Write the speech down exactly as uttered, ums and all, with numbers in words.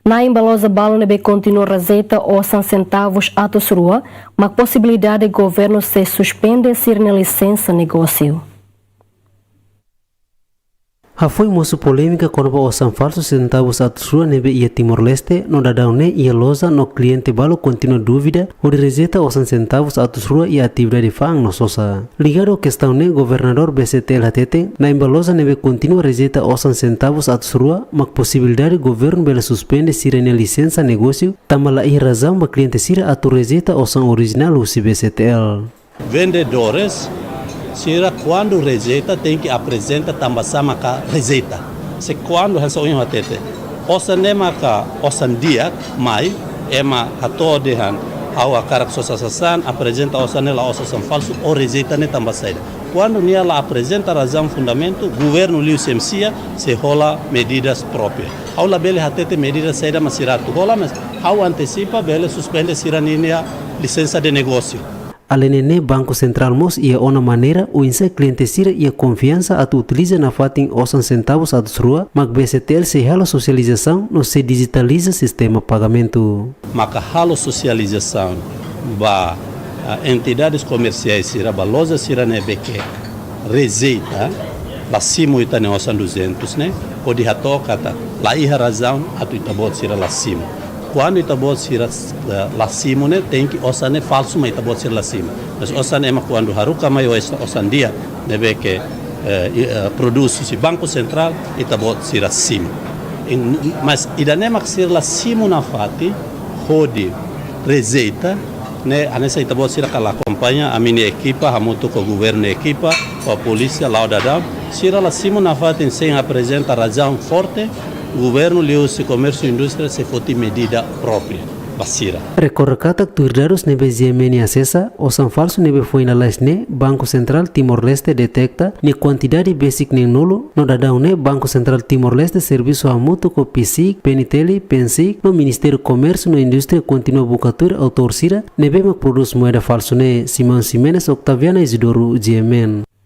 Na'in ba loja balu ne'ebé kontinua rejeita osan sentavus atus rua, mak posibilidade governu sei suspende sira-nia lisensa negósiu. Hafoin mosu polémika kona-ba osan falsu sentavus atus rua ne'ebé iha Timor-Leste, no daudaun ne'e iha loja no kliente balu kontinua dúvida hodi rejeita osan sentavus atus rua iha atividade fa'an no sosa. Ligadu ho kestaun ne'e, Governadór B C T L hateten, na'in ba loja ne'ebé kontinua rejeita osan sentavus atus rua, mak posibilidade governu bele suspende sira-nia lisensa negósiu, tanba la iha razaun ba kliente sira atu rejeita osan orijinál husi B C T L. Vendedores sira kuandu rejeita tenke aprezenta tanba sá maka rejeita. Se kuandu hanesan ohin hatete, osan ne'e maka osan di'ak, mai ema hato'o dehan ha'u hakarak sosa sasán, aprezenta osan ne'e la'ós osan falsu, ó rejeita ne'e tanba saida. Kuandu nia la aprezenta razaun fundamentu, governu liuhusi M C A sei hola medidas próprias. Ha'u labele hatete medida saida mak sira atu hola, mas ha'u antesipa bele suspende sira-ninia lisensa de negósiu. Alende ne'e, Banku Sentrál mós iha ona maneira oinsá kliente sira iha konfiansa atu utiliza nafatin osan sentavus atus rua, mak B C T L sei halo sosializasaun no sei dijitaliza sistema pagamentu. Maka halo sosializasaun ba, ah, entidades komersiais sira, ba loja sira ne'ebé ke rejeita, la simu ita-nia osan duzentus ne'e, hodi hato'o katak la iha razaun atu ita-boot sira la simu. Kuandu ita-boot sira, eh, la simu ne'e, tenke osan ne'e falsu mak ita-boot sira la simu. Mas osan ema kuandu haruka mai osan, osan di'ak ne'ebé ke, eh, i-, eh, prodús husi Banku Sentrál, ita-boot sira simu. In-, mas ida-ne'e mak sira la simu nafatin hodi rejeita, ne'e hanesan ita-boot sira kala akompaña, ami-nia ekipa hamutuk ho governu nia ekipa, ho polísia, la'o daudaun, sira la simu nafatin sein aprezenta razaun forte, governu liuhusi Komérsiu Indústria sei foti medida própria ba sira. Rekorda katak tuir dadus ne'ebé G M N asesa, osan falsu ne'ebé foin lalais ne'e, Banku Sentrál Timor-Leste deteta, nia kuantidade besik neen-nulu, no daudaun ne'e Banku Sentrál Timor-Leste servisu hamutuk ho PCIC, PNTL, PNCIC, no Ministériu Komérsiu no Indústria kontinua buka tuir autór sira ne'ebé mak prodús moeda falsu ne'e. Simão Ximenes, Octaviana Isidoro, G M N.